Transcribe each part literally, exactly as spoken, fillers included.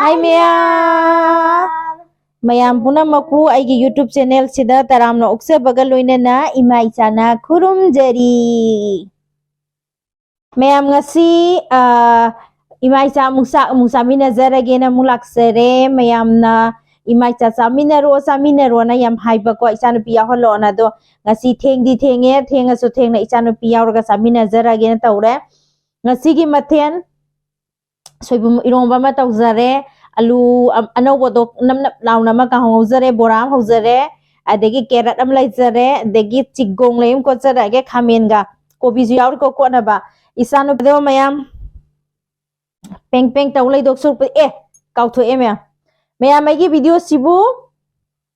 Hi ꯃꯌꯥꯝ! ꯃꯌꯥꯝ ꯄꯨꯝꯅꯃꯛꯄꯨ ꯑꯩꯒꯤ YouTube channel ꯁꯤꯗ ꯇꯔꯥꯝꯅ ꯑꯣꯛꯆꯕꯒ ꯂꯣꯏꯅꯅ ꯏꯃꯥ ꯏꯆꯥꯅ ꯈꯨꯔꯨꯝꯖꯔꯤ꯫ ꯃꯌꯥꯝ ꯉꯁꯤ, ꯑ, ꯏꯃꯥ ꯏꯆꯥ ꯑꯃꯨꯛ ꯆꯥꯛ ꯑꯃꯨꯛ ꯆꯥꯃꯤꯟꯅꯖꯔꯒꯦꯅ ꯑꯃꯨꯛ ꯂꯥꯛꯆꯔꯦ꯫ ꯃꯌꯥꯝꯅ ꯏꯃꯥ ꯏꯆꯥ ꯆꯥꯃꯤꯟꯅꯔꯣ, ꯆꯥꯃꯤꯟꯅꯔꯣꯅ ꯌꯥꯝ ꯍꯥꯏꯕꯀꯣ, ꯏꯆꯥꯅꯨꯄꯤ ꯌꯥꯎꯍꯜꯂꯛꯑꯣꯅ꯫ ꯑꯗꯣ ꯉꯁꯤ ꯊꯦꯡꯗꯤ ꯊꯦꯡꯉꯦ, ꯊꯦꯡꯉꯁꯨ ꯊꯦꯡꯅ ꯏꯆꯥꯅꯨꯄꯤ ꯌꯥꯎꯔꯒ ꯆꯥꯃꯤꯟꯅꯖꯔꯒꯦꯅ ꯇꯧꯔꯦ꯫ ꯉꯁꯤꯒꯤ ꯃꯊꯦꯜ ꯁꯣꯏꯕꯨꯝ ꯏꯔꯣꯝꯕ ꯑꯃ ꯇꯧꯖꯔꯦ, ꯑꯂꯨ ꯑ-, ꯑꯅꯧꯕꯗꯣ ꯅꯞ ꯅꯞ ꯂꯥꯎꯅ ꯑꯃ ꯀꯥꯡꯍꯧ ꯉꯧꯖꯔꯦ, ꯕꯣꯔꯥ ꯑꯃ ꯍꯧꯖꯔꯦ, ꯑꯗꯒꯤ ꯀꯦꯔꯠ ꯑꯃ ꯂꯩꯖꯔꯦ, ꯑꯗꯒꯤ ꯆꯤꯒꯣꯡ ꯂꯩ ꯑꯃ ꯀꯣꯠꯆꯔꯛꯑꯒꯦ, ꯈꯥꯃꯦꯟꯒ ꯀꯣꯕꯤꯁꯨ ꯌꯥꯎꯔꯤꯀꯣ ꯀꯣꯠꯅꯕ꯫ ꯏꯆꯥꯅꯨꯄꯤꯗꯣ ꯃꯌꯥꯝ ꯄꯦꯡ ꯄꯦꯡ ꯇꯧ ꯂꯩꯗꯧ ꯁꯔꯨꯛꯄꯨꯗꯤ, ꯑꯦ, ꯀꯥꯎꯊꯣꯛꯑꯦ ꯃꯌꯥꯝ꯫ ꯃꯌꯥꯝ ꯑꯩꯒꯤ video ꯁꯤꯕꯨ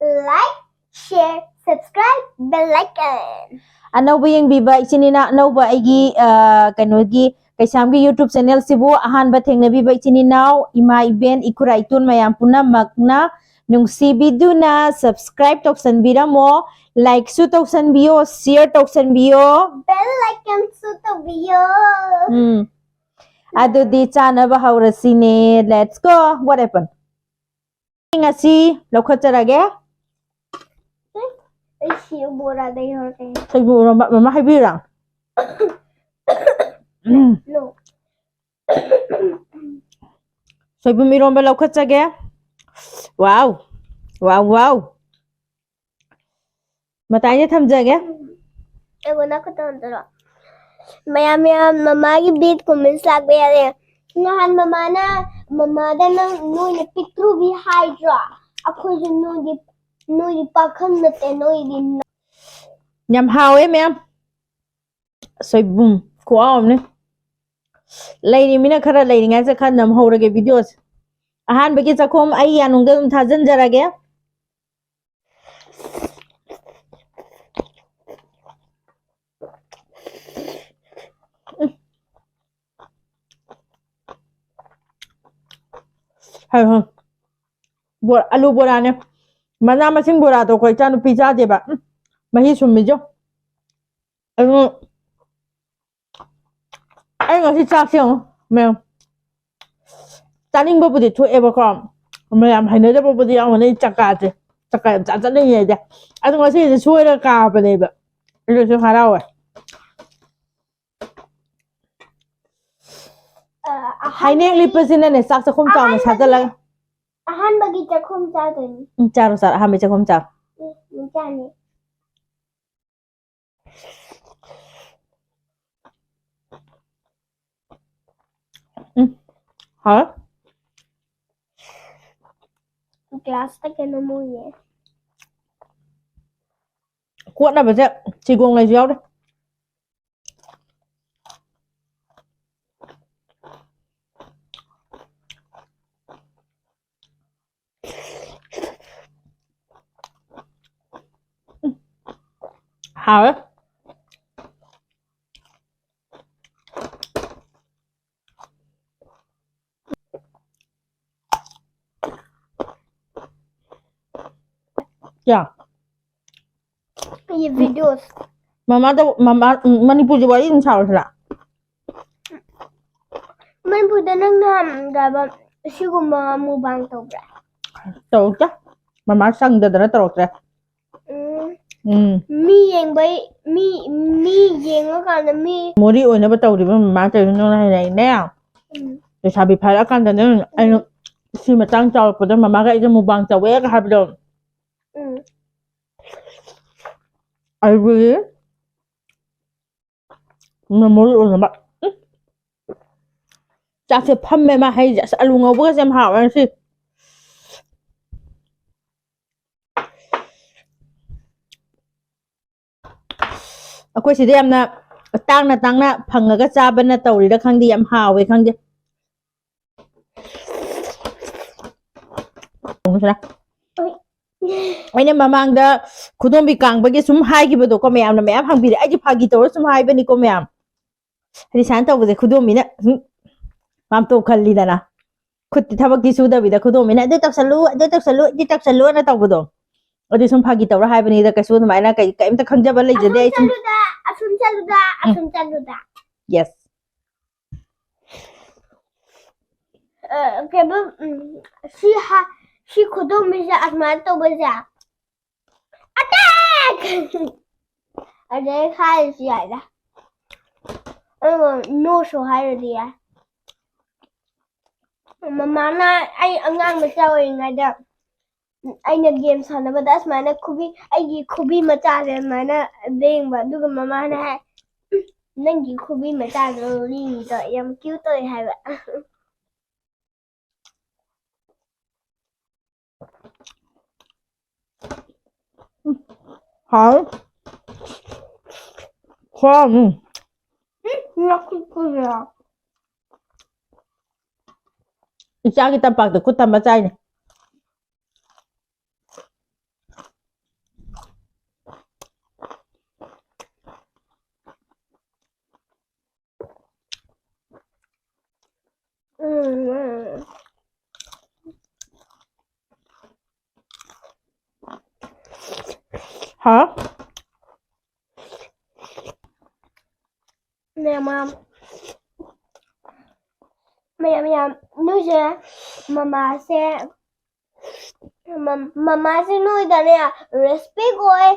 like, share, subscribe, bell icon. ꯑꯅꯧꯕ ꯌꯦꯡꯕꯤꯕ ꯏꯆꯤꯟ ꯏꯅꯥꯎ, ꯑꯅꯧꯕ ꯑꯩꯒꯤ, ꯑ, ꯀꯩꯅꯣꯒꯤ, ꯀꯩꯁꯥꯝꯒꯤ YouTube channel ꯁꯤꯕꯨ ꯑꯍꯥꯟꯕ ꯊꯦꯡꯅꯕꯤꯕ ꯏꯆꯤꯟ ꯏꯅꯥꯎ, ꯏꯃꯥ ꯏꯕꯦꯟ, ꯏꯈꯨꯔꯥ ꯏꯇꯣꯟ ꯃꯌꯥꯝ ꯄꯨꯝꯅꯃꯛꯅ ꯅꯨꯡꯁꯤꯕꯤꯗꯨꯅ subscribe ꯇꯧꯁꯟꯕꯤꯔꯝꯃꯣ, like ꯁꯨ ꯇꯧꯁꯟꯕꯤꯌꯣ, share ꯇꯧꯁꯟꯕꯤꯌꯣ, bell icon ꯁꯨ ꯇꯧꯕꯤꯌꯣ꯫ ꯎꯝ꯫ ꯑꯗꯨꯗꯤ ꯆꯥꯅꯕ ꯍꯧꯔꯁꯤꯅꯦ꯫ Let's go. What happened? ꯉꯁꯤ ꯂꯧꯈꯠꯆꯔꯒꯦ꯫ ꯑꯩ ꯁꯤ ꯕꯣꯔꯥꯗ ꯌꯧꯔꯛꯀꯦ꯫ ꯁꯣꯏꯕꯨꯝ ꯏꯔꯣꯝꯕ ꯃꯃꯥ ꯍꯥꯏꯕꯤꯔꯥ? ꯎꯝ꯫ No. ꯁꯣꯏꯕꯨꯝ ꯏꯔꯣꯝꯕ ꯂꯧꯈꯠꯆꯒꯦ꯫ Wow. Wow, wow. ꯃꯇꯥꯏꯗ ꯊꯝꯖꯒꯦ꯫ ꯑꯩꯉꯣꯟꯗ ꯈꯛꯇ ꯅꯠꯇ꯭ꯔꯣ? ꯃꯌꯥꯝ, ꯃꯌꯥꯝ ꯃꯃꯥꯒꯤ bad comments ꯂꯥꯛꯄ ꯌꯥꯔꯦ꯫ ꯅꯍꯥꯟ ꯃꯃꯥꯅ, ꯃꯃꯥꯗ ꯅꯪ, ꯅꯣꯏꯅ ꯄꯤꯛꯇ꯭ꯔꯨꯕꯤ ꯍꯥꯏꯗ꯭ꯔꯣ? ꯑꯩꯈꯣꯏꯁꯨ ꯅꯣꯏꯗꯤ, ꯅꯣꯏꯗꯤ ꯄꯥꯈꯪ ꯅꯠꯇꯦ, ꯅꯣꯏꯗꯤ ꯅ- ꯌꯥꯝ ꯍꯥꯎꯋꯦ ꯃꯌꯥꯝ꯫ ꯁꯣꯏꯕꯨꯝ ꯈꯨꯍꯥꯎ ꯑꯃꯅꯦ꯫ ꯂꯩꯔꯤ ꯃꯤꯅ ꯈꯔ ꯂꯩꯔꯤꯉꯩꯁꯦ ꯈꯔ ꯅꯝꯍꯧꯔꯒꯦ video ꯁꯦ꯫ ꯑꯍꯥꯟꯕꯒꯤ ꯆꯥꯛꯈꯣꯝ ꯑꯩ ꯌꯥꯅꯨꯡꯗ ꯑꯗꯨꯝ ꯊꯥꯖꯤꯟꯖꯔꯒꯦ꯫ ꯍꯣꯏ, ꯍꯣꯏ꯫ ꯕꯣ-, ꯑꯂꯨ ꯕꯣꯔꯥꯅꯦ꯫ ꯃꯅꯥ ꯃꯁꯤꯡ ꯕꯣꯔꯥꯗꯣ ꯑꯩꯈꯣꯏ ꯏꯆꯥꯅꯨꯄꯤ ꯆꯥꯗꯦꯕ꯫ ꯎꯝ, ꯃꯍꯤ ꯁꯨꯝꯃꯤꯖꯣ꯫ ꯑꯗꯨ ꯑꯩ ꯉꯁꯤ ꯆꯥꯛꯁꯦ ꯌꯦꯡꯉꯨ, ꯃꯌꯥꯝ꯫ ꯆꯥꯅꯤꯡꯕꯕꯨꯗꯤ ꯊꯣꯛꯑꯦꯕꯀꯣ, ꯃꯌꯥꯝ ꯍꯩꯅꯗꯕꯕꯨꯗꯤ ꯌꯥꯎꯒꯅꯤ꯫ ꯆꯀꯥꯁꯦ, ꯆꯀꯥ ꯌꯥꯝ ꯆꯥ ꯆꯠꯅꯤꯡꯉꯦ ꯑꯩꯗꯤ꯫ ꯑꯗꯣ ꯉꯁꯤꯗꯤ ꯁꯣꯏꯔ ꯀꯥꯕꯅꯦꯕ, ꯑꯗꯨꯁꯨ ꯍꯔꯥꯎꯋꯦ꯫ ꯑ, ꯑꯍꯥꯟꯕꯒꯤ ꯍꯩꯅꯦꯛ ꯂꯤꯠꯄꯁꯤꯅꯅꯦ ꯆꯥꯛ ꯆꯥꯛꯈꯨꯝ ꯆꯥꯎꯅ ꯑꯍꯥꯟꯕꯒꯤ ꯁꯥꯖꯜꯂꯒ꯫ ꯑꯍꯥꯟꯕꯒꯤ ꯆꯥꯛꯈꯨꯝ ꯆꯥꯗꯣꯏꯅꯤ꯫ ꯎꯝ, ꯆꯥꯔꯣ, ꯆꯥꯔꯣ, ꯑꯍꯥꯟꯕꯒꯤ ꯆꯥꯛꯈꯨꯝ ꯆꯥꯔꯣ꯫ ꯎꯝ, ꯆꯥꯅꯤ꯫ ꯎꯝ, ꯍꯥꯎꯋꯦ꯫ ꯒ꯭ꯂꯥꯁꯇ ꯀꯩꯅꯣꯝ ꯑꯣꯏꯌꯦ꯫ ꯀꯣꯠꯅꯕꯁꯦ ꯆꯤꯒꯣꯡ ꯂꯩꯁꯨ ꯌꯥꯎꯔꯦ꯫ ꯍꯥꯎꯋꯦ꯫ ꯀꯌꯥ? ꯑꯩꯒꯤ videos꯫ ꯃꯃꯥꯗ, ꯃꯃꯥ, ꯎꯝ, ꯃꯅꯤꯄꯨꯔꯒꯤ ꯋꯥꯔꯤ ꯑꯗꯨꯝ ꯁꯥꯔꯨꯁꯤꯔꯥ? ꯃꯅꯤꯄꯨꯔꯗ ꯅꯪ ꯅꯍꯥꯟ ꯀꯩꯕ ꯁꯤꯒꯨꯝꯕ mukbang ꯇꯧꯕ꯭ꯔꯥ? ꯇꯧꯔꯛꯇꯦ꯫ ꯃꯃꯥ ꯁꯪꯗꯗꯅ ꯇꯧꯔꯛꯇ꯭ꯔꯦ꯫ ꯎꯝ꯫ ꯎꯝ꯫ ꯃꯤ ꯌꯦꯡꯕꯩ, ꯃꯤ, ꯃꯤ ꯌꯦꯡꯉꯀꯥꯟꯗ ꯃꯤ ꯃꯣꯔꯤ ꯑꯣꯏꯅꯕ ꯇꯧꯔꯤꯕ ꯃꯃꯥ ꯇꯧꯔꯤꯁꯤ ꯅꯪꯅ ꯍꯥꯏꯅꯩꯅꯦ꯫ ꯎꯝ꯫ ꯂꯩꯁꯥꯕꯤ ꯐꯥꯔꯛꯑꯀꯥꯟꯗꯅꯦ ꯑꯩꯅ ꯁꯤ ꯃꯇꯥꯡ ꯆꯥꯎꯔꯛꯄꯗ ꯃꯃꯥꯒ ꯑꯩꯒ mukbang ꯇꯧꯋꯦꯒ ꯍꯥꯏꯕꯗꯣ꯫ ꯎꯝ꯫ ꯑꯩꯕꯨꯗꯤ memory ꯑꯣꯏꯅꯕ꯫ ꯎꯝ꯫ ꯆꯥꯛꯁꯦ ꯐꯝꯃꯦ ꯃꯥ ꯍꯩꯁꯦ꯫ ꯑꯁ, ꯑꯂꯨ ꯉꯧꯕꯒꯁꯦ ꯌꯥꯝ ꯍꯥꯎꯋꯦ ꯉꯁꯤ꯫ ꯑꯩꯈꯣꯏ ꯁꯤꯗ ꯌꯥꯝꯅ ꯇꯥꯡꯅ ꯇꯥꯡꯅ ꯐꯪꯉꯒ ꯆꯥꯕꯅ ꯇꯧꯔꯤꯔꯥ ꯈꯪꯗꯦ, ꯌꯥꯝ ꯍꯥꯎꯋꯦ ꯈꯪꯗꯦ꯫ ꯑꯩꯅ ꯃꯃꯥꯡꯗ ꯈꯨꯗꯣꯝꯕꯤ ꯀꯥꯡꯕꯒꯤ ꯁꯨꯝ ꯍꯥꯏꯈꯤꯕꯗꯣꯀꯣ, ꯃꯌꯥꯝꯅ ꯃꯌꯥꯝ ꯍꯪꯕꯤꯔꯦ꯫ ꯑꯩꯁꯦ ꯐꯥꯒꯤ ꯇꯧꯔ ꯁꯨꯝ ꯍꯥꯏꯕꯅꯤꯀꯣ ꯃꯌꯥꯝ꯫ ꯍꯥꯏꯗꯤ ꯁꯨꯃꯥꯏꯅ ꯇꯧꯕꯁꯦ ꯈꯨꯗꯣꯝꯕꯤꯅ ꯁꯨꯝ ꯃꯥꯝꯇꯣꯞ ꯈꯜꯂꯤꯗꯅ꯫ ꯈꯨꯠꯇꯤ ꯊꯕꯛꯇꯤ ꯁꯨꯗꯕꯤꯗ ꯈꯨꯗꯣꯝꯕꯤꯅ "ꯑꯗꯨ ꯇꯧꯁꯜꯂꯨ, ꯑꯗꯨ ꯇꯧꯁꯜꯂꯨ, ꯑꯗꯨ ꯇꯧꯁꯜꯂꯨ" ꯑꯅ ꯇꯧꯕꯗꯣ꯫ ꯑꯗꯨ ꯁꯨꯝ ꯐꯥꯒꯤ ꯇꯧꯔ ꯍꯥꯏꯕꯅꯤꯗ, ꯀꯩꯁꯨ ꯑꯗꯨꯃꯥꯏꯅ ꯀꯩ-, ꯀꯩꯝꯇ ꯈꯪꯖꯕ ꯂꯩꯖꯗꯦ ꯑꯩ ꯁꯨꯝ꯫ ꯑꯁꯨꯝ ꯆꯠꯂꯨꯗ, ꯎꯝ꯫ ꯑꯁꯨꯝ ꯆꯠꯂꯨꯗ꯫ Yes꯫ ꯑ, ꯀꯩꯕ, ꯎꯝ, ꯁꯤ ꯍꯥ-, ꯁꯤ ꯈꯨꯗꯣꯝꯕꯤꯁꯦ ꯑꯗꯨꯃꯥꯏꯅ ꯇꯧꯕꯁꯦ, "Attack!" ꯑꯗꯩ ꯍꯥꯏꯔꯁꯨ ꯌꯥꯏꯗ꯫ ꯑꯗꯨꯒ "No"ꯁꯨ ꯍꯥꯏꯔꯗꯤ ꯌꯥꯏ꯫ ꯃꯃꯥꯅ ꯑꯩ ꯑꯉꯥꯡ ꯃꯆꯥ ꯑꯣꯏꯔꯤꯉꯩꯗ ꯑꯩꯅ game ꯁꯥꯟꯅꯕꯗ ꯑꯁꯨꯃꯥꯏꯅ ꯈꯨꯕꯤ, ꯑꯩꯒꯤ ꯈꯨꯕꯤ ꯃꯆꯥꯁꯦ ꯑꯗꯨꯃꯥꯏꯅ ꯂꯦꯡꯕ, ꯑꯗꯨꯒ ꯃꯃꯥꯅ ꯍꯥꯏ, "ꯎꯝ, ꯅꯪꯒꯤ ꯈꯨꯕꯤ ꯃꯆꯥꯗꯣ ꯂꯦꯡꯉꯤꯗꯣ ꯌꯥꯝ cute ꯑꯣꯏ" ꯍꯥꯏꯕ꯫ ꯍꯥꯎ꯫ ꯈꯨꯍꯥꯎ ꯑꯃ꯫ ꯎꯝ, ꯉꯥꯀꯨꯞ ꯄꯨꯔꯛꯑꯣ꯫ ꯏꯆꯥꯒꯤ ꯇꯝꯄꯥꯛꯇ ꯈꯨꯠ ꯊꯝꯕ ꯆꯥꯏꯅꯦ꯫ ꯎꯝ, ꯎꯝ꯫ ꯍꯥ? ꯃꯌꯥꯝ, ꯃꯌꯥꯝ, ꯃꯌꯥꯝ, ꯃꯌꯥꯝ, ꯅꯣꯏꯁꯦ ꯃꯃꯥꯁꯦ, ꯃꯝ-, ꯃꯃꯥꯁꯦ ꯅꯣꯏꯗꯅꯦ respect ꯑꯣꯏ,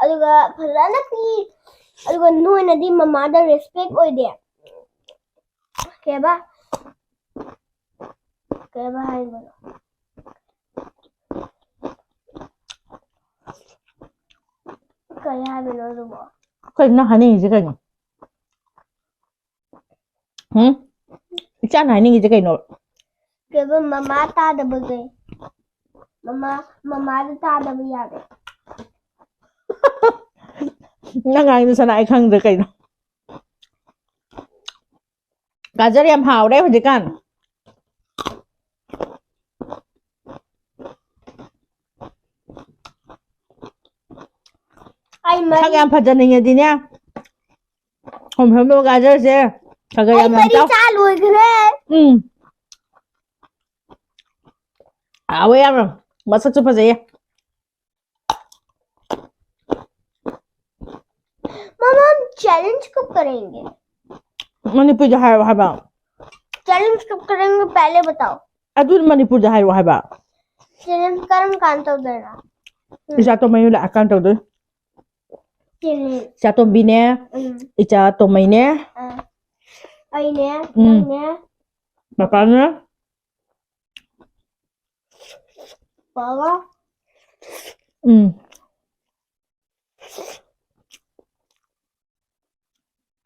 ꯑꯗꯨꯒ ꯐꯖꯅ ꯄꯤ, ꯑꯗꯨꯒ ꯅꯣꯏꯅꯗꯤ ꯃꯃꯥꯗ respect ꯑꯣꯏꯗꯦ꯫ ꯀꯩꯕ? ꯀꯩꯕ ꯍꯥꯏꯕꯅꯣ? ꯀꯩ ꯍꯥꯏꯕꯅꯣ ꯑꯗꯨꯕꯣ? ꯀꯩꯅꯣ ꯅꯪ ꯍꯥꯏꯅꯤꯡꯉꯤꯁꯦ ꯀꯩꯅꯣ? ꯎꯝ? ꯏꯆꯥꯅ ꯍꯥꯏꯅꯤꯡꯉꯤꯁꯦ ꯀꯩꯅꯣ? ꯀꯩꯕ, ꯃꯃꯥ ꯇꯥꯗꯕꯈꯩ꯫ ꯃꯃꯥ, ꯃꯃꯥꯗ ꯇꯥꯗꯕ ꯌꯥꯗꯦ꯫ ꯅꯪ ꯉꯥꯡꯗꯣ ꯁꯅꯥ ꯑꯩ ꯈꯪꯗ꯭ꯔꯦ ꯀꯩꯅꯣ꯫ ꯒꯥꯖꯔ ꯌꯥꯝ ꯍꯥꯎꯔꯦ ꯍꯧꯖꯤꯛꯀꯥꯟ꯫ ꯑꯩ ꯃꯔꯤ ꯁꯛ ꯌꯥꯝ ꯐꯖꯅꯤꯡꯉꯗꯤꯅꯦ, ꯍꯣꯝ ꯍꯣꯝ ꯒꯥꯖꯔꯁꯦ ꯈꯔ ꯈꯔ ꯑꯩ ꯌꯥꯝ ꯌꯥꯝ ꯃꯔꯤ ꯆꯥꯎ꯫ ꯆꯥ ꯂꯣꯏꯈ꯭ꯔꯦ꯫ ꯎꯝ꯫ ꯍꯥꯎꯋꯦ ꯌꯥꯝꯅ꯫ ꯃꯁꯛꯁꯨ ꯐꯖꯩꯌꯦ꯫ मम्मा, हम चैलेंज कब करेंगे? ꯃꯅꯤꯄꯨꯔꯤꯗ ꯍꯥꯏꯔꯛꯑꯣ ꯍꯥꯏꯕ꯫ Challenge कब करेंगे, पहले बताओ। ꯑꯗꯨ ꯃꯅꯤꯄꯨꯔꯗ ꯍꯥꯏꯔꯛꯑꯣ ꯍꯥꯏꯕ꯫ Challenge ꯀꯔꯝ ꯀꯥꯟꯗ ꯇꯧꯗꯣꯏꯅꯣ? ꯏꯆꯥ ꯇꯣꯝꯃꯩ ꯂꯥꯛꯑꯀꯥꯟꯗ ꯇꯧꯗꯣꯏ꯫ Challenge. ꯏꯆꯥ ꯇꯣꯝꯕꯤꯅꯦ, ꯎꯝ. ꯏꯆꯥ ꯇꯣꯝꯃꯩꯅꯦ, ꯑꯩꯅꯦ, ꯎꯝ. ꯅꯪꯅꯦ, ꯄꯥꯄꯥꯅꯦ, ꯄꯥꯒ꯫ ꯎꯝ.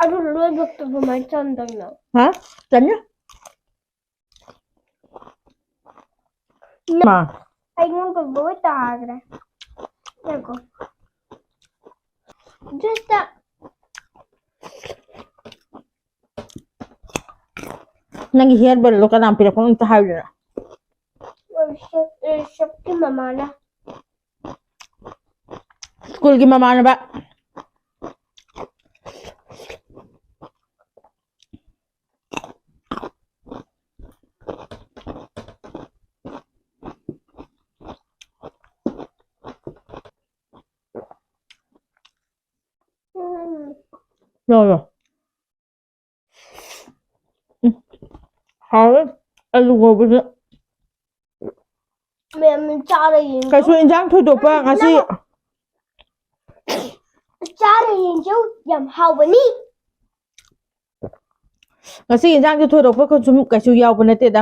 ꯑꯗꯨ ꯂꯣꯏꯕꯛꯇ ꯀꯃꯥꯏꯅ ꯆꯟꯗꯣꯏꯅꯣ? ꯍꯥ? ꯆꯟꯅꯤ? ꯃꯥ. ꯑꯩꯉꯣꯟꯗ ꯂꯣꯏ ꯇꯥꯈ꯭ꯔꯦ꯫ ꯉꯥꯏꯈꯣ꯫ Just a ꯅꯪꯒꯤ hair band ꯗꯣ ꯀꯅꯥ ꯄꯤꯔꯛꯄꯅꯣ ꯑꯝꯇ ꯍꯥꯏꯌꯨꯗꯅ꯫ ꯔꯤꯁꯞ-, ꯔꯤꯁꯞꯀꯤ ꯃꯃꯥꯅ꯫ School ꯒꯤ ꯃꯃꯥꯟꯅꯕ꯫ ꯎꯝ. ꯌꯥꯎꯔꯣ꯫ ꯎꯝ. ꯍꯥꯎꯋꯦ꯫ ꯑꯂꯨ ꯉꯧꯕꯁꯦ꯫ ꯃꯌꯥꯝ ꯆꯥꯔ ꯌꯦꯡꯉꯨ꯫ ꯀꯩꯁꯨ ꯏꯟꯖꯥꯡ ꯊꯣꯏꯗꯣꯛꯄ ꯉꯁꯤ꯫ ꯆꯥꯔ ꯌꯦꯡꯖꯧ, ꯌꯥꯝ ꯍꯥꯎꯕꯅꯤ꯫ ꯉꯁꯤ ꯏꯟꯖꯥꯡꯁꯦ ꯊꯣꯏꯗꯣꯛꯄ ꯁꯨꯝ ꯀꯩꯁꯨ ꯌꯥꯎꯕ ꯅꯠꯇꯦꯗ꯫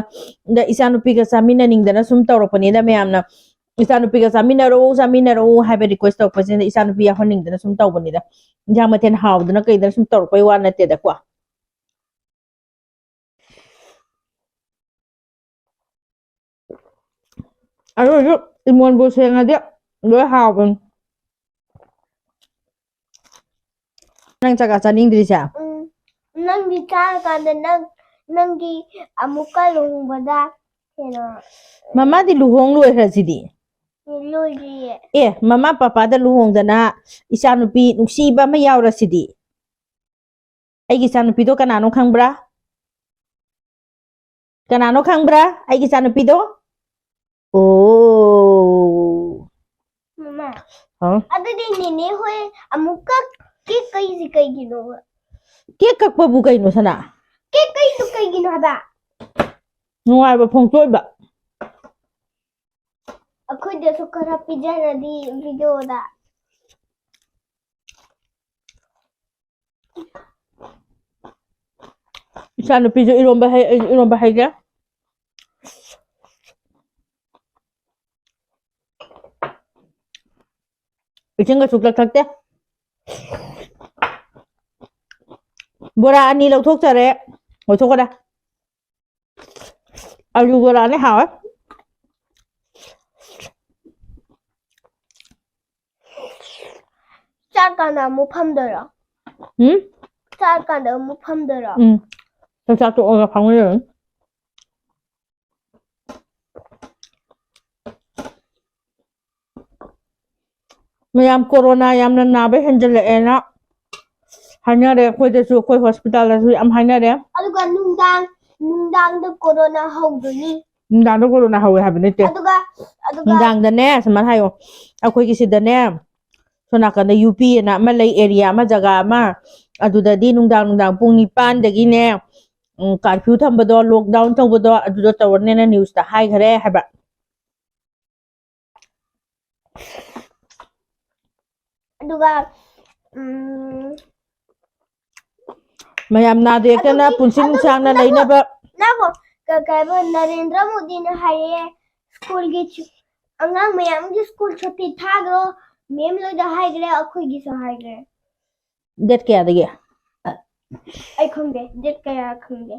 ꯑꯗ ꯏꯆꯥꯅꯨꯄꯤꯒ ꯆꯥꯃꯤꯟꯅꯅꯤꯡꯗꯅ ꯁꯨꯝ ꯇꯧꯔꯛꯄꯅꯤꯗ ꯃꯌꯥꯝꯅ꯫ ꯏꯆꯥꯅꯨꯄꯤꯒ ꯆꯥꯃꯤꯟꯅꯔꯛꯎ, ꯆꯥꯃꯤꯟꯅꯔꯛꯎ ꯍꯥꯏꯕ request ꯇꯧꯔꯛꯄꯁꯤꯗ ꯏꯆꯥꯅꯨꯄꯤ ꯌꯥꯎꯍꯟꯅꯤꯡꯗꯅ ꯁꯨꯝ ꯇꯧꯕꯅꯤꯗ꯫ ꯏꯟꯖꯥꯡ ꯃꯊꯦꯜ ꯍꯥꯎꯗꯅ ꯀꯩꯗꯅ ꯁꯨꯝ ꯇꯧꯔꯛꯄꯩ ꯋꯥ ꯅꯠꯇꯦꯗꯀꯣ꯫ ꯑꯗꯨ ꯑꯣꯏꯔꯁꯨ ꯏꯃꯣꯟꯕꯨ ꯁꯦꯡꯉꯗꯤ ꯂꯣꯏ ꯍꯥꯎꯕꯅꯤ꯫ ꯅꯪ ꯆꯥꯛ ꯆꯥꯅꯤꯡꯗ꯭ꯔꯤꯁꯦ? ꯎꯝ, ꯅꯪꯗꯤ ꯆꯥꯔꯀꯥꯟꯗ ꯅꯪ, ꯅꯪꯒꯤ ꯑꯃꯨꯛꯀ ꯂꯨꯍꯣꯡꯕꯗ ꯀꯩꯅꯣ, ꯃꯃꯥꯗꯤ ꯂꯨꯍꯣꯡ ꯂꯣꯏꯈ꯭ꯔꯁꯤꯗꯤ꯫ ꯂꯣꯏꯗ꯭ꯔꯤꯌꯦ꯫ ꯑꯦ, ꯃꯃꯥ ꯄꯄꯥꯗ ꯂꯨꯍꯣꯡꯗꯅ ꯏꯆꯥꯅꯨꯄꯤ ꯅꯨꯡꯁꯤꯕ ꯑꯃ ꯌꯥꯎꯔꯁꯤꯗꯤ꯫ ꯑꯩꯒꯤ ꯏꯆꯥꯅꯨꯄꯤꯗꯣ ꯀꯅꯥꯅꯣ ꯈꯪꯕ꯭ꯔꯥ? ꯀꯅꯥꯅꯣ ꯈꯪꯕ꯭ꯔꯥ? ꯑꯩꯒꯤ ꯏꯆꯥꯅꯨꯄꯤꯗꯣ? ꯑꯣ꯫ ꯃꯃꯥ, ꯍꯥꯎ꯫ ꯑꯗꯨꯗꯤ ꯅꯦꯅꯦ ꯍꯣꯏ ꯑꯃꯨꯛꯀ cake ꯀꯛꯏꯁꯤ ꯀꯩꯒꯤꯅꯣꯕ? Cake ꯀꯛꯄꯕꯨ ꯀꯩꯅꯣ, ꯁꯅꯥ? Cake ꯀꯛꯏꯗꯨ ꯀꯩꯒꯤꯅꯣ ꯍꯥꯏꯕ? ꯅꯨꯡꯉꯥꯏꯕ ꯐꯣꯡꯗꯣꯛꯏꯕ꯫ ꯑꯩꯈꯣꯏꯗꯁꯨ ꯈꯔ ꯄꯤꯖꯔꯗꯤ ꯚꯤꯗꯤꯑꯣꯗ꯫ ꯏꯆꯥ ꯅꯨꯄꯤꯁꯨ ꯏꯔꯣꯝꯕ ꯍꯩ, ꯑꯩꯁꯨ ꯏꯔꯣꯝꯕ ꯍꯩꯒꯦ꯫ ꯏꯁꯤꯡꯒ ꯁꯨꯛꯂꯛ ꯊꯛꯇꯦ꯫ ꯕꯣꯔꯥ ꯑꯅꯤ ꯂꯧꯊꯣꯛꯆꯔꯦ꯫ ꯂꯧꯊꯣꯛꯈ꯭ꯔꯦ꯫ ꯑꯂꯨ ꯕꯣꯔꯥꯅꯦ, ꯍꯥꯎꯋꯦ꯫ ꯆꯥꯛꯀꯥꯟꯗ ꯑꯃꯨꯛ ꯐꯝꯗꯣꯏꯔꯣ? ꯎꯝ? ꯆꯥꯛꯀꯥꯟꯗ ꯑꯃꯨꯛ ꯐꯝꯗꯣꯏꯔꯣ? ꯎꯝ꯫ ꯆꯥꯛ ꯆꯥ ꯇꯣꯛꯑꯒ ꯐꯝꯃꯨꯔꯅꯤ꯫ ꯃꯌꯥꯝ ꯀꯣꯔꯣꯅꯥ ꯌꯥꯝꯅ ꯅꯥꯕ ꯍꯦꯟꯖꯜꯂꯛꯑꯦꯅ ꯍꯥꯏꯅꯔꯦ꯫ ꯑꯩꯈꯣꯏꯗꯁꯨ, ꯑꯩꯈꯣꯏ ꯍꯣꯁꯄꯤꯇꯥꯜꯗꯁꯨ ꯌꯥꯝ ꯍꯥꯏꯅꯔꯦ꯫ ꯑꯗꯨꯒ ꯅꯨꯡꯗꯥꯡ ꯅꯨꯡꯗꯥꯡꯗ ꯀꯣꯔꯣꯅꯥ ꯍꯧꯗꯣꯏꯅꯤ꯫ ꯅꯨꯡꯗꯥꯡꯗ ꯀꯣꯔꯣꯅꯥ ꯍꯧꯋꯦ ꯍꯥꯏꯕ ꯅꯠꯇꯦ꯫ ꯑꯗꯨꯒ ꯑꯗꯨꯒ ꯅꯨꯡꯗꯥꯡꯗꯅꯦ, ꯁꯨꯃꯥꯏꯅ ꯍꯥꯏꯌꯣ, ꯑꯩꯈꯣꯏꯒꯤ ꯁꯤꯗꯅꯦ, ꯁꯣꯝ ꯅꯥꯀꯟꯗ ꯌꯨ ꯄꯤ ꯑꯅ ꯑꯃ ꯂꯩ, ꯑꯦꯔꯤꯌꯥ ꯑꯃ, ꯖꯒꯥ ꯑꯃ, ꯑꯗꯨꯗꯗꯤ ꯅꯨꯡꯗꯥꯡ ꯅꯨꯡꯗꯥꯡ ꯄꯨꯡ ꯅꯤꯄꯥꯟꯗꯒꯤꯅꯦ, ꯎꯝ, ꯀꯥꯔꯐ꯭ꯌꯨ ꯊꯝꯕꯗꯣ, ꯂꯣꯛꯗꯥꯎꯟ ꯇꯧꯕꯗꯣ, ꯑꯗꯨꯗꯣ ꯇꯧꯔꯅꯦꯅ ꯅ꯭ꯌꯨꯁꯇ ꯍꯥꯏꯈꯔꯦ ꯍꯥꯏꯕ꯫ ꯑꯗꯨꯒ ꯎꯝ, ꯃꯌꯥꯝ ꯅꯥꯗ ꯌꯦꯛꯇꯅ ꯑꯗꯨꯒꯤ- ꯄꯨꯟꯁꯤ ꯑꯗꯨꯒꯤ- ꯅꯨꯡꯁꯥꯡꯅ ꯉꯥꯏꯈꯣ, ꯂꯩꯅꯕ꯫ ꯉꯥꯏꯈꯣ, ꯀ- ꯀꯩꯕ, ꯅꯔꯦꯟꯗ꯭ꯔ ꯃꯣꯗꯤꯅ ꯍꯥꯏꯌꯦ, ꯁ꯭ꯀꯨꯜꯒꯤ ꯁꯨ- ꯑꯉꯥꯡ ꯃꯌꯥꯝꯒꯤ ꯁ꯭ꯀꯨꯜ ꯁꯨꯇꯤ ꯊꯥꯈ꯭ꯔꯣ, ꯃꯦꯝ ꯂꯣꯏꯗ ꯍꯥꯏꯈ꯭ꯔꯦ, ꯑꯩꯈꯣꯏꯒꯤꯁꯨ ꯍꯥꯏꯈ꯭ꯔꯦ꯫ ꯗꯦꯠ ꯀꯌꯥꯗꯒꯤ? ꯑꯩ ꯈꯪꯗꯦ, ꯗꯦꯠ ꯀꯌꯥ ꯈꯪꯗꯦ꯫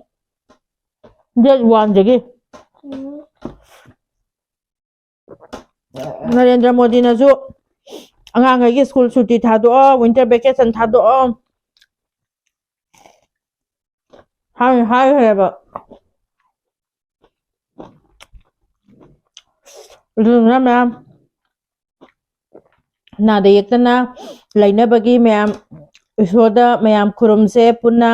ꯗꯦꯠ ꯋꯥꯟꯗꯒꯤ꯫ ꯎꯝ꯫ ꯅꯔꯦꯟꯗ꯭ꯔ ꯃꯣꯗꯤꯅꯁꯨ ꯑꯉꯥꯡꯈꯩꯒꯤ ꯁ꯭ꯀꯨꯜ ꯁꯨꯇꯤ ꯊꯥꯗꯣꯛꯑꯣ, ꯋꯤꯟꯇꯔ ꯚꯦꯀꯦꯁꯟ ꯊꯥꯗꯣꯛꯑꯣ ꯍꯥꯏ, ꯍꯥꯏꯈ꯭ꯔꯦꯕ꯫ ꯑꯗꯨꯗꯨꯅ ꯃꯌꯥꯝ ꯅꯥꯗ ꯌꯦꯛꯇꯅ ꯂꯩꯅꯕꯒꯤ ꯃꯌꯥꯝ ꯏꯁꯣꯔꯗ ꯃꯌꯥꯝ ꯈꯨꯔꯨꯝꯁꯦ ꯄꯨꯟꯅ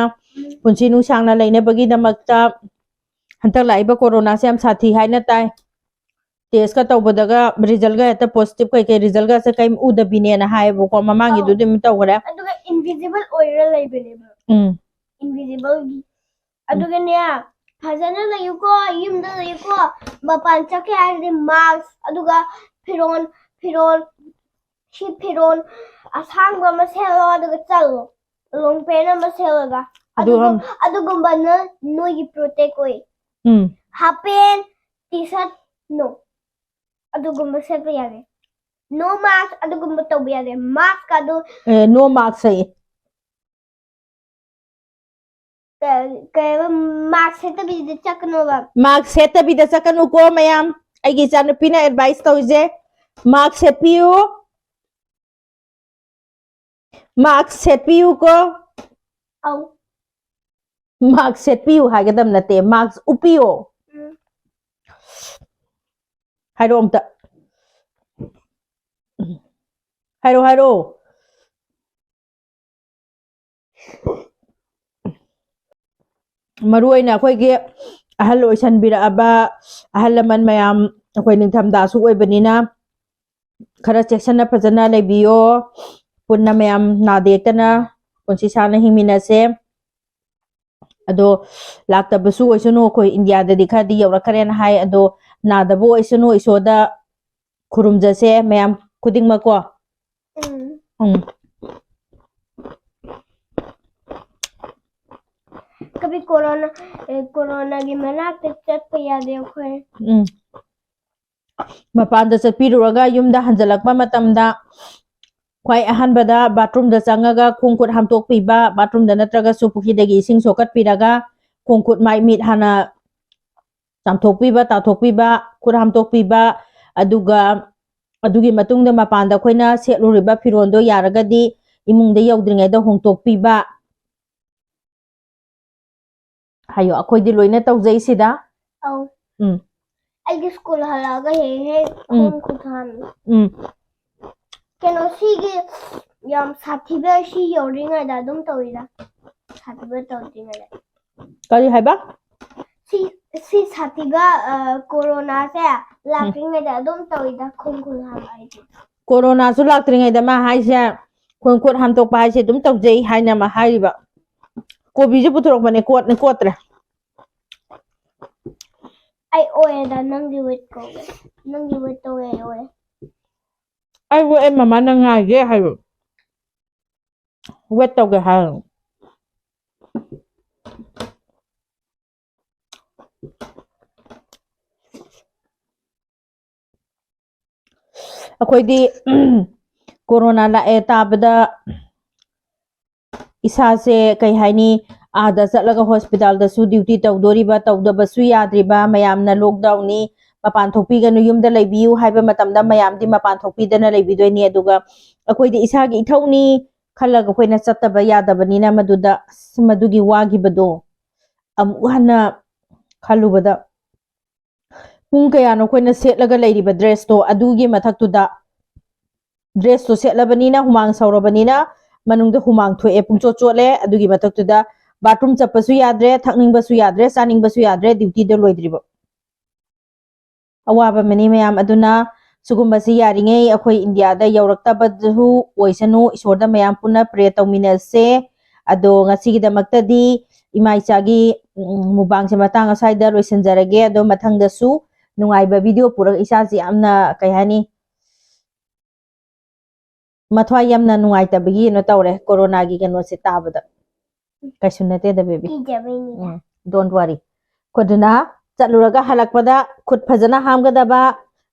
ꯄꯨꯟꯁꯤ ꯅꯨꯡꯁꯥꯡꯅ ꯂꯩꯅꯕꯒꯤꯗꯃꯛꯇ꯫ ꯍꯟꯗꯛ ꯂꯥꯛꯏꯕ ꯀꯣꯔꯣꯅꯥꯁꯦ ꯌꯥꯝ ꯁꯥꯊꯤ ꯍꯥꯏꯅ ꯇꯥꯏ꯫ ꯇꯦꯁꯀ ꯇꯧꯕꯗꯒ ꯔꯤꯖꯜꯒ ꯍꯦꯛꯇ ꯄꯣꯖꯤꯇꯤꯚ ꯀꯩꯀꯩ ꯔꯤꯖꯜꯒꯁꯦ ꯀꯩꯝ ꯎꯗꯕꯤꯅꯦꯅ ꯍꯥꯏꯌꯦꯕꯀꯣ꯫ ꯃꯃꯥꯡꯒꯤꯗꯨꯗꯤ ꯑꯗꯨꯝ ꯇꯧꯈ꯭ꯔꯦ꯫ ꯑꯗꯨꯒ ꯏꯟꯚꯤꯖꯤꯕꯜ ꯑꯣꯏꯔ ꯂꯩꯕꯅꯦꯕ꯫ ꯎꯝ꯫ ꯏꯟꯚꯤꯖꯤꯕꯜꯒꯤ ꯑꯗꯨꯒꯅꯦ, ꯐꯖꯅ ꯂꯩꯌꯨꯀꯣ, ꯌꯨꯝꯗ ꯂꯩꯌꯨꯀꯣ꯫ ꯃꯄꯥꯟ ꯆꯠꯀꯦ ꯍꯥꯏꯔꯗꯤ mask, ꯑꯗꯨꯒ ꯐꯤꯔꯣꯜ, ꯐꯤꯔꯣꯜ, ꯁꯤ ꯐꯤꯔꯣꯜ ꯑꯁꯥꯡꯕ ꯑꯃ ꯁꯦꯠꯂꯣ, ꯑꯗꯨꯒ ꯆꯠꯂꯣ꯫ Long pant ꯑꯃ ꯁꯦꯠꯂꯒ꯫ ꯑꯗꯨꯒ ꯑꯗꯨꯒꯨꯝ-, ꯑꯗꯨꯒꯨꯝꯕꯅ ꯅꯣꯏꯒꯤ protect ꯑꯣꯏ꯫ ꯎꯝ꯫ Half pant, T-shirt, no꯫ ꯑꯗꯨꯒꯨꯝꯕ ꯁꯦꯠꯄ ꯌꯥꯗꯦ꯫ No mask, ꯑꯗꯨꯒꯨꯝꯕ ꯇꯧꯕ ꯌꯥꯗꯦ꯫ Mask ꯑꯗꯨ ꯑꯦ, no mask ꯍꯥꯏꯌꯦ꯫ ꯀ-, ꯀꯩꯕ, mask ꯁꯦꯠꯇꯕꯤꯗ ꯆꯠꯀꯅꯣꯕ꯫ Mask ꯁꯦꯠꯇꯕꯤꯗ ꯆꯠꯀꯅꯨꯀꯣ ꯃꯌꯥꯝ꯫ ꯑꯩꯒꯤ ꯏꯆꯥꯅꯨꯄꯤꯅ advice ꯇꯧꯔꯤꯁꯦ, mask ꯁꯦꯠꯄꯤꯌꯨ꯫ Mask ꯁꯦꯠꯄꯤꯌꯨꯀꯣ꯫ ꯑꯧ꯫ Mask ꯁꯦꯠꯄꯤꯌꯨ ꯍꯥꯏꯒꯗꯕ ꯅꯠꯇꯦ, mask ꯎꯞꯄꯤꯌꯣ꯫ ꯎꯝ꯫ ꯍꯥꯏꯔꯣ ꯑꯝꯇ꯫ ꯍꯥꯏꯔꯣ, ꯍꯥꯏꯔꯣ꯫ ꯃꯔꯨ ꯑꯣꯏꯅ ꯑꯩꯈꯣꯏꯒꯤ ꯑꯍꯜ ꯑꯣꯏꯁꯟꯕꯤꯔꯛꯑꯕ ꯑꯍꯜ ꯂꯃꯟ ꯃꯌꯥꯝ, ꯑꯩꯈꯣꯏ ꯅꯤꯡꯊꯝꯊꯥꯁꯨ ꯑꯣꯏꯕꯅꯤꯅ, ꯈꯔ ꯆꯦꯛꯁꯟꯅ ꯐꯖꯅ ꯂꯩꯕꯤꯌꯣ꯫ ꯄꯨꯟꯅ ꯃꯌꯥꯝ ꯅꯥꯗ ꯌꯦꯛꯇꯅ ꯄꯨꯟꯁꯤ ꯁꯥꯡꯅ ꯍꯤꯡꯃꯤꯟꯅꯁꯦ꯫ ꯑꯗꯣ ꯂꯥꯛꯇꯕꯁꯨ ꯑꯣꯏꯁꯅꯨ, ꯑꯩꯈꯣꯏ ꯏꯟꯗꯤꯌꯥꯗꯗꯤ ꯈꯔꯗꯤ ꯌꯧꯔꯛꯈ꯭ꯔꯦꯅ ꯍꯥꯏ꯫ ꯑꯗꯣ ꯅꯥꯗꯕ ꯑꯣꯏꯁꯅꯨ, ꯏꯁꯣꯔꯗ ꯈꯨꯔꯨꯝꯖꯁꯦ ꯃꯌꯥꯝ ꯈꯨꯗꯤꯡꯃꯛꯀꯣ꯫ ꯎꯝ꯫ ꯎꯝ꯫ ꯀꯕꯤ ꯀꯣꯔꯣꯅꯥ, ꯑꯦ, ꯀꯣꯔꯣꯅꯥꯒꯤ ꯃꯅꯥꯛꯇ ꯆꯠꯄ ꯌꯥꯗꯦ ꯑꯩꯈꯣꯏ꯫ ꯎꯝ꯫ ꯃꯄꯥꯟꯗ ꯆꯠꯄꯤꯔꯨꯔꯒ ꯌꯨꯝꯗ ꯍꯟꯖꯜꯂꯛꯄ ꯃꯇꯝꯗ ꯈ꯭ꯋꯥꯏ ꯑꯍꯥꯟꯕꯗ bathroomꯗ ꯆꯪꯉꯒ ꯈꯣꯡ ꯈꯨꯠ ꯍꯥꯝꯗꯣꯛꯄꯤꯕ, bathroomꯗ ꯅꯠꯇ꯭ꯔꯒꯁꯨ ꯄꯨꯈ꯭ꯔꯤꯗꯒꯤ ꯏꯁꯤꯡ ꯁꯣꯛꯀꯠꯄꯤꯔꯒ ꯈꯣꯡ ꯈꯨꯠ ꯃꯥꯏ ꯃꯤꯠ ꯍꯥꯟꯅ ꯆꯥꯝꯊꯣꯛꯄꯤꯕ, ꯇꯥꯊꯣꯛꯄꯤꯕ, ꯈꯨꯠ ꯍꯥꯝꯗꯣꯛꯄꯤꯕ, ꯑꯗꯨꯒ ꯑꯗꯨꯒꯤ ꯃꯇꯨꯡꯗ ꯃꯄꯥꯟꯗ ꯑꯩꯈꯣꯏꯅ ꯁꯦꯠꯂꯨꯔꯤꯕ ꯐꯤꯔꯣꯜꯗꯣ ꯌꯥꯔꯒꯗꯤ ꯏꯃꯨꯡꯗ ꯌꯧꯗ꯭ꯔꯤꯉꯩꯗ ꯍꯣꯡꯗꯣꯛꯄꯤꯕ꯫ ꯍꯥꯏꯌꯣ, ꯑꯩꯈꯣꯏꯗꯤ ꯂꯣꯏꯅ ꯇꯧꯖꯩ ꯁꯤꯗ꯫ ꯑꯧ꯫ ꯎꯝ꯫ ꯑꯩꯒꯤ school ꯍꯜꯂꯛꯑꯒ ꯍꯦꯛ ꯍꯦꯛ ꯎꯝ꯫ ꯈꯣꯡ ꯈꯨꯠ ꯍꯥꯝꯃꯤ꯫ ꯎꯝ꯫ ꯀꯩꯅꯣ, ꯁꯤꯒꯤ ꯌꯥꯝ ꯁꯥꯊꯤꯕ, ꯁꯤ ꯌꯧꯗ꯭ꯔꯤꯉꯩꯗ ꯑꯗꯨꯝ ꯇꯧꯋꯤꯗ꯫ ꯁꯥꯊꯤꯕ ꯇꯧꯗ꯭ꯔꯤꯉꯩꯗ꯫ ꯀꯔꯤ ꯍꯥꯏꯕ? ꯁꯤ, ꯁꯤ ꯁꯥꯊꯤꯕ, ꯑ, ꯀꯣꯔꯣꯅꯥꯁꯦ ꯂꯥꯛꯇ꯭ꯔꯤꯉꯩꯗ ꯑꯗꯨꯝ ꯇꯧꯋꯤꯗ, ꯈꯣꯡ ꯈꯨꯠ ꯍꯥꯝꯕ ꯍꯥꯏꯁꯦ꯫ ꯀꯣꯔꯣꯅꯥꯁꯨ ꯂꯥꯛꯇ꯭ꯔꯤꯉꯩꯗ ꯃꯥ ꯍꯥꯏꯁꯦ, ꯈꯣꯡ ꯈꯨꯠ ꯍꯥꯝꯗꯣꯛꯄ ꯍꯥꯏꯁꯦ ꯑꯗꯨꯝ ꯇꯧꯖꯩ ꯍꯥꯏꯅ ꯃꯥ ꯍꯥꯏꯔꯤꯕ꯫ ꯀꯣꯕꯤꯁꯨ ꯄꯨꯊꯣꯔꯛꯄꯅꯦ, ꯀꯣꯠꯅ ꯀꯣꯠꯇ꯭ꯔꯦ꯫ ꯑꯩ ꯑꯣꯏꯌꯦꯗ, ꯅꯪꯒꯤ ꯋꯦꯠ ꯀꯧꯒꯦ꯫ ꯅꯪꯒꯤ ꯋꯦꯠ ꯇꯧꯋꯦ, ꯑꯩ ꯑꯣꯏꯌꯦ꯫ ꯑꯩꯕꯨ ꯑꯩ ꯃꯃꯥꯅ ꯉꯥꯏꯒꯦ ꯍꯥꯏꯌꯨ꯫ ꯋꯦꯠ ꯇꯧꯒꯦ ꯍꯥꯏꯌꯨ꯫ ꯑꯩꯈꯣꯏꯗꯤ ꯀꯣꯔꯣꯅꯥ ꯂꯥꯛꯑꯦ ꯇꯥꯕꯗ ꯏꯁꯥꯁꯦ ꯀꯩ ꯍꯥꯏꯅꯤ, ꯑꯥꯗ ꯆꯠꯂꯒ ꯍꯣꯁꯄꯤꯇꯥꯜꯗꯁꯨ ꯗ꯭ꯌꯨꯇꯤ ꯇꯧꯗꯣꯔꯤꯕ, ꯇꯧꯗꯕꯁꯨ ꯌꯥꯗ꯭ꯔꯤꯕ, ꯃꯌꯥꯝꯅ ꯂꯣꯛꯗꯥꯎꯟꯅꯤ, ꯃꯄꯥꯟ ꯊꯣꯛꯄꯤꯒꯅꯨ, ꯌꯨꯝꯗ ꯂꯩꯕꯤꯌꯨ ꯍꯥꯏꯕ ꯃꯇꯝꯗ ꯃꯌꯥꯝꯗꯤ ꯃꯄꯥꯟ ꯊꯣꯛꯄꯤꯗꯅ ꯂꯩꯕꯤꯗꯣꯏꯅꯤ꯫ ꯑꯗꯨꯒ ꯑꯩꯈꯣꯏꯗꯤ ꯏꯁꯥꯒꯤ ꯏꯊꯧꯅꯤ ꯈꯜꯂꯒ ꯑꯩꯈꯣꯏꯅ ꯆꯠꯇꯕ ꯌꯥꯗꯕꯅꯤꯅ ꯃꯗꯨꯗ ꯑꯁ, ꯃꯗꯨꯒꯤ ꯋꯥꯈꯤꯕꯗꯣ ꯑꯃꯨꯛ ꯍꯟꯅ ꯈꯜꯂꯨꯕꯗ ꯄꯨꯡ ꯀꯌꯥꯅꯣ ꯑꯩꯈꯣꯏꯅ ꯁꯦꯠꯂꯒ ꯂꯩꯔꯤꯕ ꯗ꯭ꯔꯦꯁꯇꯣ, ꯑꯗꯨꯒꯤ ꯃꯊꯛꯇꯨꯗ ꯗ꯭ꯔꯦꯁꯇꯣ ꯁꯦꯠꯂꯕꯅꯤꯅ, ꯍꯨꯃꯥꯡ ꯁꯧꯔꯕꯅꯤꯅ, ꯃꯅꯨꯡꯗ ꯍꯨꯃꯥꯡ ꯊꯣꯛꯑꯦ, ꯄꯨꯡꯆꯣꯠ ꯆꯣꯠꯂꯦ꯫ ꯑꯗꯨꯒꯤ ꯃꯊꯛꯇꯨꯗ ꯕꯥꯊꯔꯨꯝ ꯆꯠꯄꯁꯨ ꯌꯥꯗ꯭ꯔꯦ, ꯊꯛꯅꯤꯡꯕꯁꯨ ꯌꯥꯗ꯭ꯔꯦ, ꯆꯥꯅꯤꯡꯕꯁꯨ ꯌꯥꯗ꯭ꯔꯦ, ꯗ꯭ꯌꯨꯇꯤꯗꯣ ꯂꯣꯏꯗ꯭ꯔꯤꯕ꯫ ꯑꯋꯥꯕ ꯑꯃꯅꯤ ꯃꯌꯥꯝ꯫ ꯑꯗꯨꯅ ꯁꯤꯒꯨꯝꯕꯁꯤ ꯌꯥꯔꯤꯉꯩ ꯑꯩꯈꯣꯏ ꯏꯟꯗꯤꯌꯥꯗ ꯌꯧꯔꯛꯇꯕꯗꯨ ꯑꯣꯏꯁꯅꯨ꯫ ꯏꯁꯣꯔꯗ ꯃꯌꯥꯝ ꯄꯨꯟꯅ ꯄ꯭ꯔꯦ ꯇꯧꯃꯤꯟꯅꯁꯦ꯫ ꯑꯗꯣ ꯉꯁꯤꯒꯤꯗꯃꯛꯇꯗꯤ ꯏꯃꯥ ꯏꯆꯥꯒꯤ ꯎꯝ, ꯃꯨꯛꯕꯥꯡꯁꯦ ꯃꯇꯥꯡ ꯑꯁ꯭ꯋꯥꯏꯗ ꯂꯣꯏꯁꯤꯟꯖꯔꯒꯦ꯫ ꯑꯗꯣ ꯃꯊꯪꯗꯁꯨ ꯅꯨꯡꯉꯥꯏꯕ ꯚꯤꯗꯤꯑꯣ ꯄꯨꯔꯒ ꯏꯆꯥꯁꯤ ꯌꯥꯝꯅ, ꯀꯩ ꯍꯥꯏꯅꯤ, ꯃꯊ꯭ꯋꯥꯏ ꯌꯥꯝꯅ ꯅꯨꯡꯉꯥꯏꯇꯕꯒꯤ ꯀꯩꯅꯣ ꯇꯧꯔꯦ ꯀꯣꯔꯣꯅꯥꯒꯤ ꯀꯩꯅꯣꯁꯦ ꯇꯥꯕꯗ꯫ ꯀꯩꯁꯨ ꯅꯠꯇꯦꯗ ꯕꯦꯕꯤ꯫ ꯀꯤꯖꯕꯩꯅꯤꯗ꯫ Um, don't worry꯫ ꯑꯗꯨꯅ ꯆꯠꯂꯨꯔꯒ ꯍꯜꯂꯛꯄꯗ ꯈꯨꯠ ꯐꯖꯅ ꯍꯥꯝꯒꯗꯕ,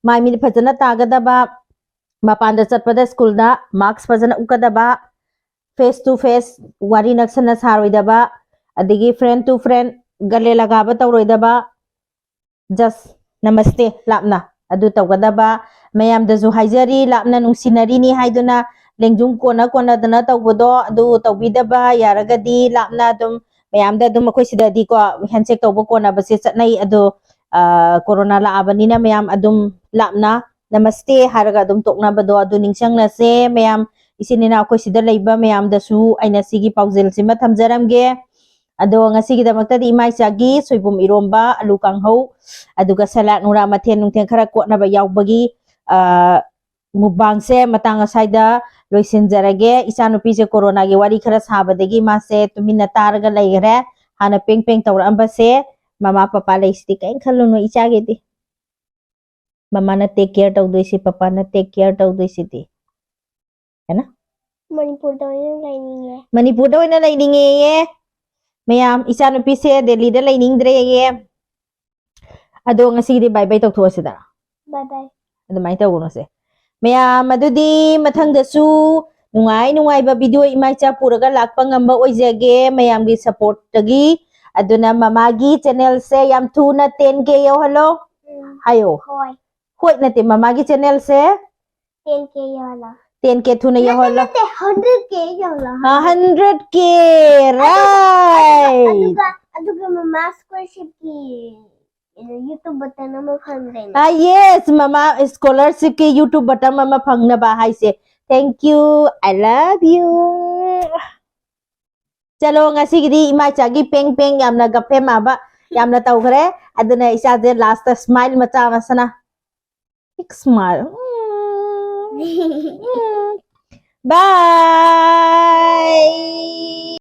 ꯃꯥꯏ ꯃꯤꯠ ꯐꯖꯅ ꯇꯥꯒꯗꯕ, ꯃꯄꯥꯟꯗ ꯆꯠꯄꯗ ꯁ꯭ꯀꯨꯜꯗ ꯃꯥꯛꯁ ꯐꯖꯅ ꯎꯞꯀꯗꯕ, ꯐꯦꯁ ꯇꯨ ꯐꯦꯁ ꯋꯥꯔꯤ ꯅꯛꯁꯟꯅ ꯁꯥꯔꯣꯏꯗꯕ, ꯑꯗꯒꯤ ꯐ꯭ꯔꯦꯟ ꯇꯨ ꯐ꯭ꯔꯦꯟ ꯒꯂꯦ ꯂꯒꯥꯕ ꯇꯧꯔꯣꯏꯗꯕ, ꯖꯁ ꯅꯃꯁꯇꯦ ꯂꯥꯞꯅ ꯑꯗꯨ ꯇꯧꯒꯗꯕ꯫ ꯃꯌꯥꯝꯗꯁꯨ ꯍꯥꯏꯖꯔꯤ, ꯂꯥꯞꯅ ꯅꯨꯡꯁꯤꯅꯔꯤꯅꯤ ꯍꯥꯏꯗꯨꯅ ꯂꯦꯡꯖꯨꯝ ꯀꯣꯟꯅ ꯀꯣꯟꯅꯗꯅ ꯇꯧꯕꯗꯣ ꯑꯗꯨ ꯇꯧꯕꯤꯗꯕ, ꯌꯥꯔꯒꯗꯤ ꯂꯥꯞꯅ ꯑꯗꯨꯝ, ꯃꯌꯥꯝꯗ ꯑꯗꯨꯝ, ꯑꯩꯈꯣꯏ ꯁꯤꯗꯗꯤꯀꯣ ꯍꯦꯟꯁꯦꯛ ꯇꯧꯕ ꯀꯣꯟꯅꯕꯁꯦ ꯆꯠꯅꯩ꯫ ꯑꯗꯣ ꯀꯣꯔꯣꯅꯥ ꯂꯥꯛꯑꯕꯅꯤꯅ ꯃꯌꯥꯝ ꯑꯗꯨꯝ ꯂꯥꯞꯅ ꯅꯃꯁꯇꯦ ꯍꯥꯏꯔꯒ ꯑꯗꯨꯝ ꯇꯣꯛꯅꯕꯗꯣ ꯑꯗꯨ ꯅꯤꯡꯁꯤꯡꯅꯁꯦ꯫ ꯃꯌꯥꯝ ꯏꯆꯤꯟ ꯏꯅꯥꯎ ꯑꯩꯈꯣꯏ ꯁꯤꯗ ꯂꯩꯕ ꯃꯌꯥꯝꯗꯁꯨ ꯑꯩꯅ ꯁꯤꯒꯤ ꯄꯥꯎꯖꯦꯜꯁꯤꯃ ꯊꯝꯖꯔꯝꯒꯦ꯫ ꯑꯗꯣ ꯉꯁꯤꯒꯤꯗꯃꯛꯇꯗꯤ ꯏꯃꯥ ꯏꯆꯥꯒꯤ ꯁꯣꯏꯕꯨꯝ ꯏꯔꯣꯝꯕ, ꯑꯂꯨ ꯀꯥꯡꯍꯧ, ꯑꯗꯨꯒ ꯁꯂꯥꯗ ꯅꯨꯡꯂꯥ ꯃꯊꯦꯜ ꯅꯨꯡꯊꯦꯜ ꯈꯔ ꯀꯣꯠꯅꯕ ꯌꯥꯎꯕꯒꯤ, ꯑ, ꯃꯨꯛꯕꯥꯡꯁꯦ ꯃꯇꯥꯡ ꯑꯁ꯭ꯋꯥꯏꯗ ꯂꯣꯏꯁꯤꯟꯖꯔꯒꯦ꯫ ꯏꯆꯥꯅꯨꯄꯤꯁꯦ ꯀꯣꯔꯣꯅꯥꯒꯤ ꯋꯥꯔꯤ ꯈꯔ ꯁꯥꯕꯗꯒꯤ ꯃꯥꯁꯦ ꯇꯨꯃꯤꯟꯅ ꯇꯥꯔꯒ ꯂꯩꯈ꯭ꯔꯦ꯫ ꯍꯥꯟꯅ ꯄꯦꯡ ꯄꯦꯡ ꯇꯧꯔꯛꯑꯝꯕꯁꯦ ꯃꯃꯥ ꯄꯄꯥ ꯂꯩꯁꯤꯗꯤ ꯀꯔꯤꯝ ꯈꯜꯂꯨꯅꯨ ꯏꯆꯥꯒꯤꯗꯤ꯫ ꯃꯃꯥꯅ take care ꯇꯧꯗꯣꯏꯁꯤ, ꯄꯄꯥꯅ take care ꯇꯧꯗꯣꯏꯁꯤꯗꯤ꯫ ꯍꯦꯅ? ꯃꯅꯤꯄꯨꯔꯗ ꯑꯣꯏꯅ ꯂꯩꯅꯤꯡꯉꯦ꯫ ꯃꯅꯤꯄꯨꯔꯗ ꯑꯣꯏꯅ ꯂꯩꯅꯤꯡꯉꯦꯌꯦ꯫ ꯃꯌꯥꯝ, ꯏꯆꯥꯅꯨꯄꯤꯁꯦ ꯗꯦꯜꯂꯤꯗ ꯂꯩꯅꯤꯡꯗ꯭ꯔꯦꯌꯦ꯫ ꯑꯗꯣ ꯉꯁꯤꯒꯤꯗꯤ bye bye ꯇꯧꯊꯣꯛꯑꯁꯤꯗ꯫ Bye bye. ꯑꯗꯨꯃꯥꯏꯅ ꯇꯧꯒꯅꯨꯁꯦ꯫ ꯃꯌꯥꯝ, ꯑꯗꯨꯗꯤ ꯃꯊꯪꯗꯁꯨ ꯅꯨꯡꯉꯥꯏ ꯅꯨꯡꯉꯥꯏꯕ video ꯏꯃꯥ ꯏꯆꯥ ꯄꯨꯔꯒ ꯂꯥꯛꯄ ꯉꯝꯕ ꯑꯣꯏꯖꯒꯦ ꯃꯌꯥꯝꯒꯤ supportꯇꯒꯤ꯫ ꯑꯗꯨꯅ ꯃꯃꯥꯒꯤ channelꯁꯦ ꯌꯥꯝ ꯊꯨꯅ ten K ꯌꯧꯍꯜꯂꯣ꯫ ꯎꯝ꯫ ꯍꯥꯏꯌꯣ꯫ ꯍꯣꯏ꯫ ꯍꯣꯏ ꯅꯠꯇꯦ, ꯃꯃꯥꯒꯤ channelꯁꯦ ten K ꯌꯧꯍꯜꯂꯣ꯫ Ten K ꯊꯨꯅ ꯌꯧꯍꯜꯂꯣ꯫ ꯅꯠꯇꯦ, hundred K ꯌꯧꯍꯜꯂꯣ, ꯑ, hundred K, ꯑꯗꯨꯒ, right. ꯑꯗꯨꯒ, ꯑꯗꯨꯒ ꯃꯃꯥ scholarshipꯀꯤ, ꯑ, YouTube button ꯑꯃ ꯐꯪꯗꯣꯏꯅꯦ꯫ ꯑ, yes, ꯃꯃꯥ scholarshipꯀꯤ YouTube button ꯑꯃ ꯐꯪꯅꯕ ꯍꯥꯏꯁꯦ꯫ Thank you, I love you. ꯆꯂꯣ, ꯉꯁꯤꯒꯤꯗꯤ ꯏꯃꯥ ꯏꯆꯥꯒꯤ ꯄꯦꯡ ꯄꯦꯡ ꯌꯥꯝꯅ ꯒꯞꯐꯦ ꯃꯥꯕ ꯌꯥꯝꯅ ꯇꯧꯈ꯭ꯔꯦ꯫ ꯑꯗꯨꯅ ꯏꯆꯥꯁꯦ lastꯇ smile ꯃꯆꯥ ꯑꯃ ꯁꯅꯥ꯫ Big smile. ꯎꯝ, ꯎꯝ. Bye.